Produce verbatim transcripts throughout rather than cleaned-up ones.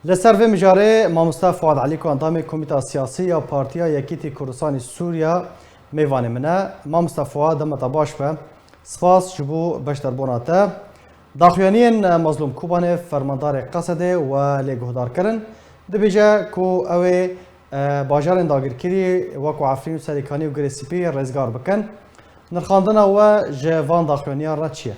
Li ser vê mijarê mamoste Fuad Elîko, endamê Komîta Siyasî ya Partiya Yekîtî Kurdistanê Sûriya, mêvanê min e. Mamoste Fuad, dema te baş be. Spas ji bo beşdarbûna te. Daxuyaniyên, e, Mazlûm Kobanê, fermandarê Qesedê, we lê guhdar kirin. Dibêje ku ew ê, e, bajarên dagirkirî wekû Efrîn û Serêkanî û Girê Spî rêzgar bikin. Nirxandina we ji van daxuyaniyan re çi ye?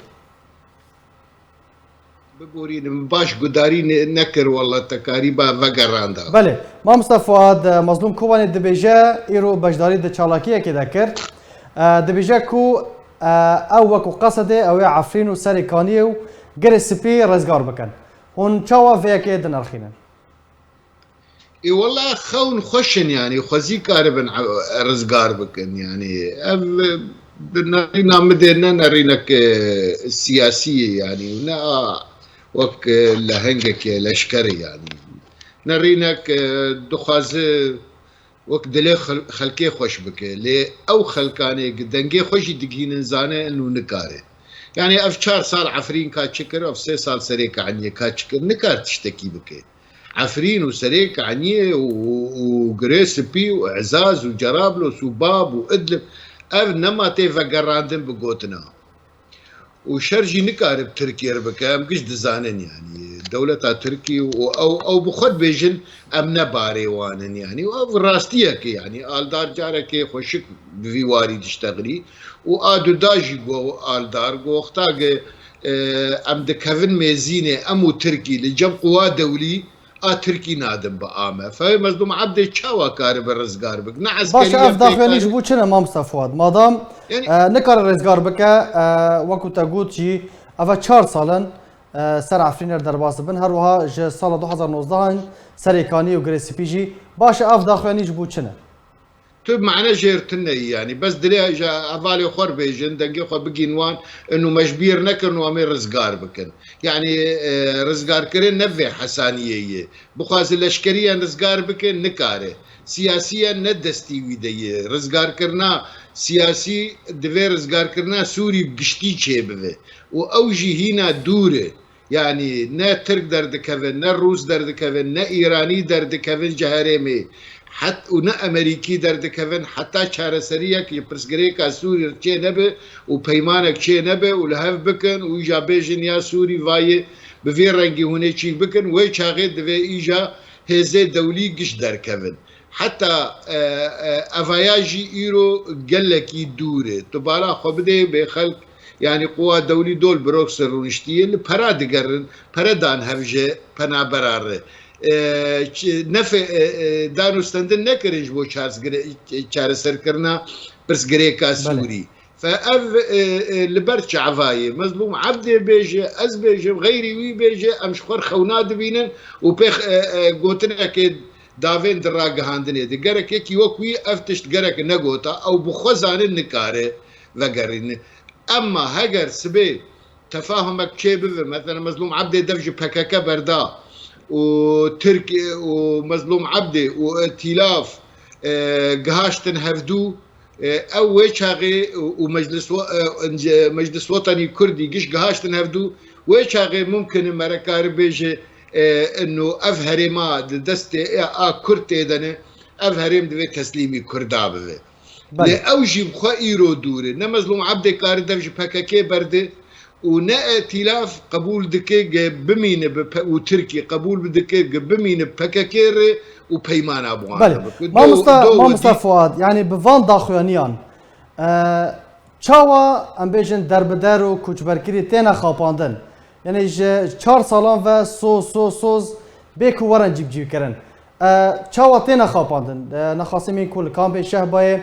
Biborînim, baş gudarî ne-, nekir, walla te karîba vegeranda. Belê, mamoste Fuad, e, Mazlûm Kobanê dibêje, îro beşdarî di çalakiyekê de kir. E, dibêje ku, e, ew wekû Qesedê, ew ê Efrîn û Serê Kaniyê û Girê Spî rêzgar bikin. Hûn çawa vê yekê dinirxînin? Ê wela xewn xweş in, yanî xwezî karibin e-, rizgar bikin, yanî ev, e, bi nerîna min dê ne nerînek, e, siyasî ye, yanî ne a wek, e, lehengekê leşkerê, yanî nerînek, e, dixwaze wek dilê xel-, xelkê xweş bike, lê ew xelkanê ki dengê xwe jî digihînin zane inu nikare. Yanî ev çar sal Efrîn ka çi kir, ev sê sal Serê Kaniyê ka çi kir, nikar tiştekî bike. Efrîn û Serê Kaniyê û, û, û Girê Spî û Ezaz û Cerablos û Bab û Idlib, ev nema tê vegerandin bi gotina. Û şer jî nikare bi Tirkiyê re bike, em giş dizanin, yanî dewleta Tirkî û ew, ew bi xwe dibêjin, em ne barê wan in, yanî û ev rastiyek e, yanî Aldar carekê xweşik bi vî warî diştexilî û a duda jî got Aldar, got wexta ki, e, em dikevin mêzînê, em û Tirkî li cem quwa dewlî, a Tirkî nadin bi ame. Fewê Mezlûm Ebdê çawa karibe rizgar bik? Ne Baş eskeriya ev daxuyanî ji bo çi ne, mamoste Fuad? Madam, Yanî e, nikare rêzgar bike, e, wekû te got jî, eve çar sal in, e, ser Efrînê re derbas dibin. Her wiha ji sala du hezar nozdeh in Serê Kanî û Girê Spî jî. Baş ev daxuyanî ji bo çi ne? Tu bi mane jêr tune yî, yanî bes dilê ji hevalê xwe re bêjin, dengê xwe bigîn wan, inu me ji bîr nekirin û em ê rizgar bikin. Yanî, e, rizgarkirin ne vê hesaniyê ye. Bixwaze leşkerî yan rizgar bike, nikare. Siyasî yan ne destî wî de ye. Rizgarkirina siyasî divê rizgarkirina Sûrî bi giştî çêbibe. Û ew jî hîna dûr e. Yanî ne Tirk derdikevin, ne Rûs derdikevin, ne Îranî derdikevin ji herêmê, het û ne Emerîkî derdikevin, heta çareseriyek ji pirsgirêka Sûrî çê nebe û peymanek çê nebe û li hev bikin û îja bêjin ya Sûrî vayê bi vê rengî hûn ê çîk bikin, wê çaxê divê îja hêzê dewlî giş derkevin. Heta, e, e, evaya jî îro gelekî dûr e. Tu bala xwe bidê bê xelk, yanî quwa dewlî dol birokse rûniştiyê, li pera digerin, pere dan hev ji penabera re. E, çi-, nefê, e, e, dan û stendin nekirin ji bo çaresgire-, çareserkirina pirsgirêka Belê. Sûrî. Fe ev, e, e, li ber çava ye. Mezlûm Ebdê bêje, ez bêjim, xeyrî wî bêje, em ji xwe re xewna dibînin û pêx, e, e, gotinekê davên di ragihandinê de. Gerek yekî wek wî ev tişt gerek negota, ew bi xwe zanin nikare vegerîne. Emma heger sibê tefahumek çêbibe, mesela Mezlûm Ebdê dev ji P K K berda û Tirk û Mezlûm Ebdê û Îtîlaf, e, gihaştin hevdû, e, ew wê çaxê û, û Meclis We-, e, Meclis Wetanî Kurdî giş gihaştin hevdû, wê çaxê mumkin e mere kari bêje, e, ino ev herêma di destê, e, a Kurd tê de ne, ev herêm divê teslîmî Kurda bibe. Belê. Lê ew jî bi xwe îro dûr e. Ne Mezlûm Ebdê kari dev ji P K K berde û ne Îtîlaf qebûl dike ge bimîne bi pe-, û Tirkî qebûl dike ge bimîne bi P K K re û peymana bi wan Belê. Re bike. Mamosta, do, do mamosta Fuad, yanî bi van daxuyaniyan, e, çawa em bêjin derbider û koçberkirî têne xapandin? Yanî ji çar salan ve soz, soz, soz bê ku werin cîbicîkirin. E, çawa têne xapandin? E, nexasîmên ku li kampê Şehbayê,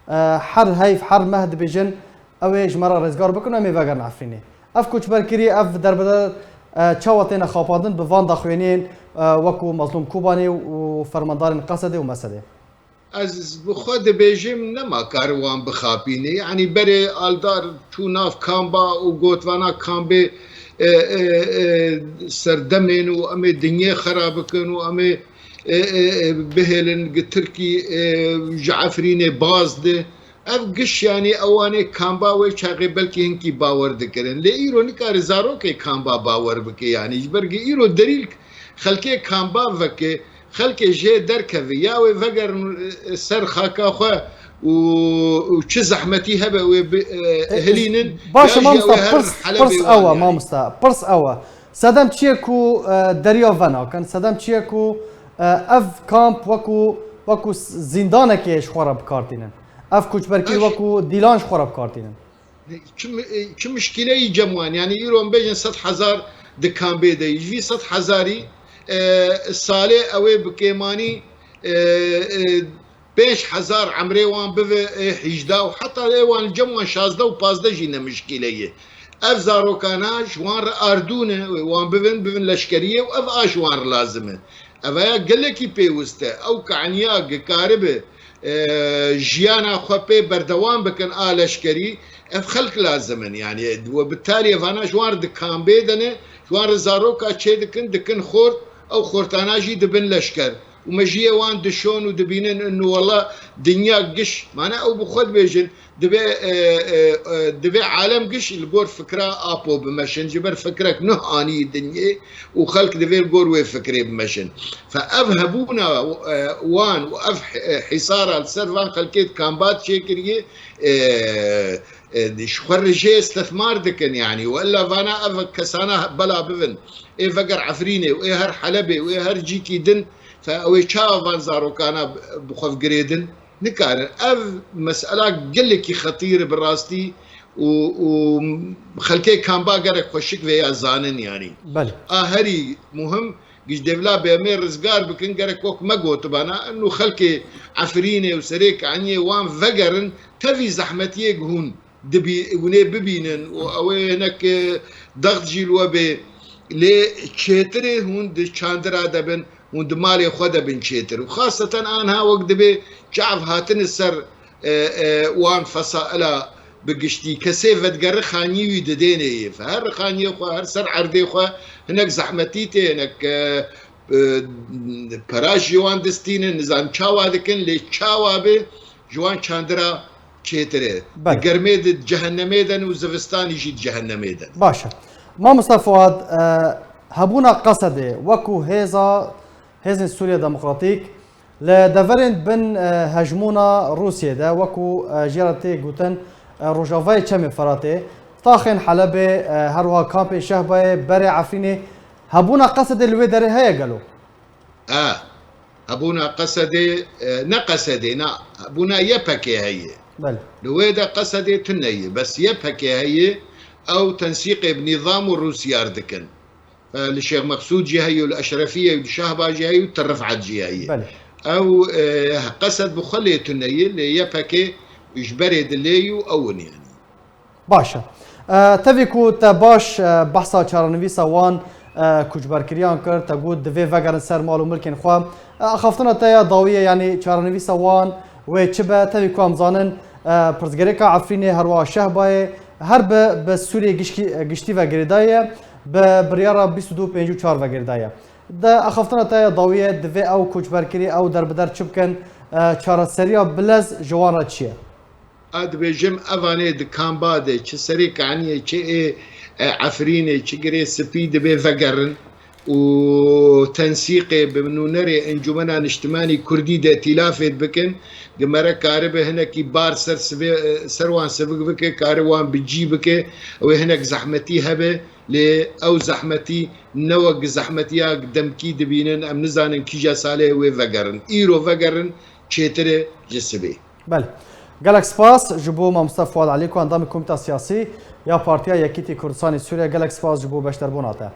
e, her heyv, her meh dibêjin, ew ê ji me re rêzgar bikin, em ê vegerin Efrînê. Ev koçberkirî, ev derbeder, e, çawa têne xapandin bi van daxuyaniyên, e, wekû Mezlûm Kobanê û fermandarên Qesedê û Mesedê? Ez bi xwe dibêjim, nema kar wan bixapîne. Yanî berê Aldar çû nav kamba û gotvana kambê, e, e, e, serdemên û em ê dinyê xera bikin û em ê, e, e, e, bihêlin gi Tirkî, e, ji Efrînê baz de. Ev giş, yanî ewanê kamba wê çaxê belkî hinkî bawer dikirin. Lê îro nikare zarokê kamba bawer bike, yanî ji ber gi îro delîl Xelkê kamba veke, xelkê jê derkeve, ya wê vegerin, e, ser xaka xwe û, û çi zehmetî hebe wê bi, e, E, hilînin, baş e, ya jî mamosta, ew ê her pirs, Helebê pirs wan ew e, yani. Mamosta, pirs ew e. Sedem çi ye ku, e, deriya venakin? Sedem çi ye ku, e, ev kamp wekû, wekû zîndanekê ji xwe re bi kar tînin? Ev koçberkî Eş- wekû dîlan ji xwe re bi kar tînin? Çi mi-, e, çi mişkîleyî cem wan? Yani îro em bêjin sed hezar di kambê de. Ji vî sed hezarî, e, salê ew ê bi kêmanî, e, e, pênc hezar emrê wan bive, e, hîjda û heta ê wan li cem wan şazdeh û pazdeh jî ne mişkîle ye. Ev zarokana ji wan re ardû ne, wê wan bivin, bivin leşkeriyê û ev a ji wan re lazim e. Ev ya gelekî pêwist e. Ew kaniya gi karibe, e, jiyana xwe pê berdewam bikin a leşkerî, ev xelk lazim in. Yani we bi taliyê vana ji wan re di kambê de ne, ji wan re zaroka çê dikin, dikin xort, ew xortana jî dibin leşker. Û mejiyê wan dişon û dibînin inu wela dinya giş, mane ew bi xwe dibêjin, Divê, e, e, e, divê alem giş li gor fikra Apo bimeşin, ji ber fikrek nuh anî dinyê û xelk divê li gor wê fikrê bimeşin. Fe ev hebûna, e, wan û ev, e, hîsara li ser van xelkê di kambat çêkiriye, e, e, ji xwe re jê istithmar dikin, yanî, û illa vana ev kesana bela bibin, ê veger Efrînê û ê her Helebê û ê her cîkî din, fe ew ê çawa van zarokana bi xwe girêdin? Nikarin. Ev mesela gelekî xetîr e bi rastî û, û xelkê kamba gerek xweşik vêya zanin, yanî. Belê. A herî muhim, giş devla bê em ê rizgar bikin, gerek wek me gotibana, inu xelkê Efrînê û Serê Kaniyê wan vegerin, tevî zehmetiyê hûn dibî-, hûn ê bibînin û ew ê hinek, e, dext jî li we bê. Lê çêtirê hûn di çandira de bin, hûn di malê xwe de bin çêtir. Û xaseten anha wek dibê çav hatine ser, e, e, wan fesaila bi giştî. Kesê vedigere xaniyê wî didênê yê. Her xaniyê xwe, her ser erdê xwe hinek zehmetî tê, hinek, e, e, pera ji wan distînin, nizam çawa dikin, lê çawa bi ji wan çandira çêtir e. Belê. Di germê de di cehennemê de ne û zivistanî jî di cehennemê de ne. Baş e. Mamosta Fuad, e, hebûna Qesedê wekû hêza, hêzên Sûriya Demokratîk li deverên bin, e, hejmûna Rûsiyê de, wekû, e, jê re tê gotin, e, Rojavayê Çemê Feratê, taxên Helebê, e, her wiha kampê Şehbayê, berê Efrînê, hebûna Qesedê li wê derê heye gelo? E, hebûna Qesedê, e, ne Qesedê, na, hebûna Y P G heye. Belê. Li wê de Qesedê tune ye, bes Y P G heye, ew tensîqê bi nîzam û Rûsya re dikin. E, li Şêx Meqsûd jî heye û li Eşrefiyê û li Şehba jî heye û Til Rifet jî heye. Belê. Ew, e, Qesed bi xwe lê tune ye, lê Y P G ji berê dilê ye û ew in, yanî. Baş e. E, tevî ku te baş, e, behsa çarenivîsa wan, e, koçberkiriyan kir, te got divê vegerin ser mal û milkên xwe. E, axaftina te ya dawî ye, yanî çarenivîsa wan wê çi be? Tevî ku em zanin, e, pirsgirêka Efrînê, her wiha Şehbayê, her bi, bi Sûriyê gişkî-, giştî ve girêdayî ye, bi biryara bîst û du pêncî û çar ve girêdayî ye. Di axaftina te ya dawî ye, divê ew koçberkirî, ew derbider çi bikin, e, çareseriya bilez ji wan re çi ye? A dibêjim, evanê di kamba de, çi Serê Kaniyê, çi ê, e, Efrînê, çi Girê Spî dibê vegerin û tensîqê bi nûnerê Encûmena Niştimanî Kurdî de tîlafê bikin. Gi mere karibe hinekî bar ser sivê, e, ser wan sivik bike, kare wan bi cî bike. Ew ê hinek zehmetî hebe, lê ew zehmetî ne wek zehmetiya demkî dibînin, em nizanin kîja salê wê vegerin. Îro vegerin, çêtir e ji sibê. Belê. Gelek spas ji bo Mamoste Fuad Elî ku endamê Komîta Siyasî ya Partiya Yekîtî Kurdistanê Sûriye. Gelek spas ji bo beşderbûna te.